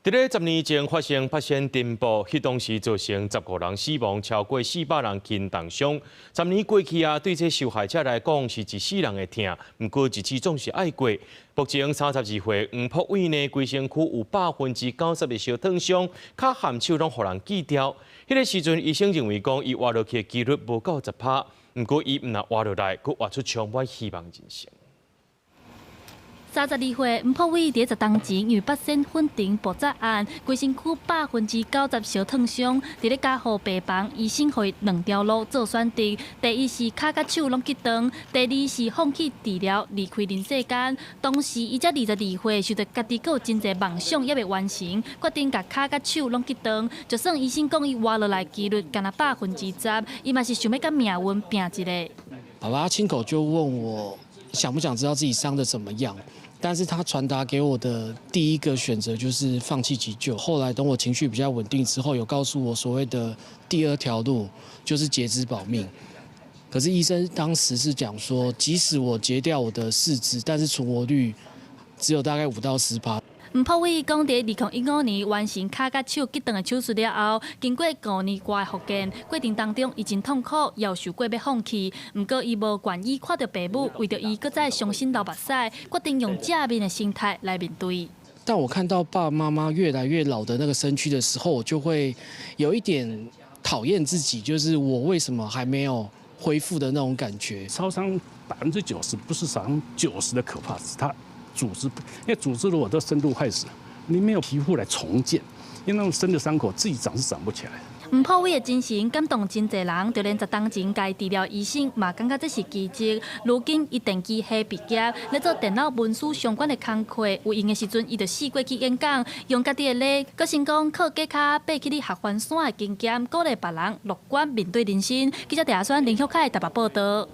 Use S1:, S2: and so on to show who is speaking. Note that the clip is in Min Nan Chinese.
S1: 佇咧10年前發生八仙塵爆，彼當時造成15人死亡，超過400人輕重傷。十年過去啊，對這受害者來講是一世人的疼。毋過日子總是愛過。目前32歲黃博偉呢，規身軀有90%的燒燙傷，跤和手攏予人鋸掉。彼個時陣，醫生認為講伊活落去的幾率無夠10趴，毋過伊毋但活落來，閣活出充滿希望人生。
S2: 32歲黃博偉佇10冬前因為八仙粉塵爆炸案，規身軀90%燒燙傷，佇咧加護病房，醫生予伊兩條路做選擇：第一是跤佮手攏割斷，第二是放棄治療，離開人世間。當時伊才22歲，想著家己閣有真濟夢想猶未完成，決定共跤佮手攏割斷。就算醫生講伊活落來幾率干焦10%，伊嘛是想欲佮命運拚一下。
S3: 爸爸親口就問我，想不想知道自己傷得怎麼樣？但是他傳達給我的第一個選擇就是放棄急救。後來等我情緒比較穩定之後，有告訴我所謂的第二條路就是截肢保命。可是醫生當時是講說，即使我截掉我的四肢，但是存活率只有大概5到10趴。
S2: 黃博偉講，佇2015年完成跤佮手割斷的手術了後，經過5年外的復健過程當中，伊真痛苦，也有想過欲放棄。毋過伊無願意看著爸母為著伊閣再傷心流目屎，決定用正面的心態來面對。
S3: 當我看到爸爸媽媽越來越老的那個身軀的時候，我就會有一點討厭自己，就是我為什麼還沒有恢復的那種感覺。
S4: 燒傷90%不是燒傷90的可怕，是它組織，因為組織如果都深度壞死，你沒有皮膚來重建，因為那種深的傷口自己長是長不起來。
S2: 黃博偉的精神感動真濟人，就連10冬前共伊治療醫生嘛感覺這是奇蹟。如今伊電機系畢業，咧做電腦文書相關的工課，有閒的時陣伊就四處去演講，用家己的例，閣成功靠隔跤爬起咧合歡山的經驗，鼓勵別人樂觀面對人生。記者鄭阿川、林旭凱台北報道。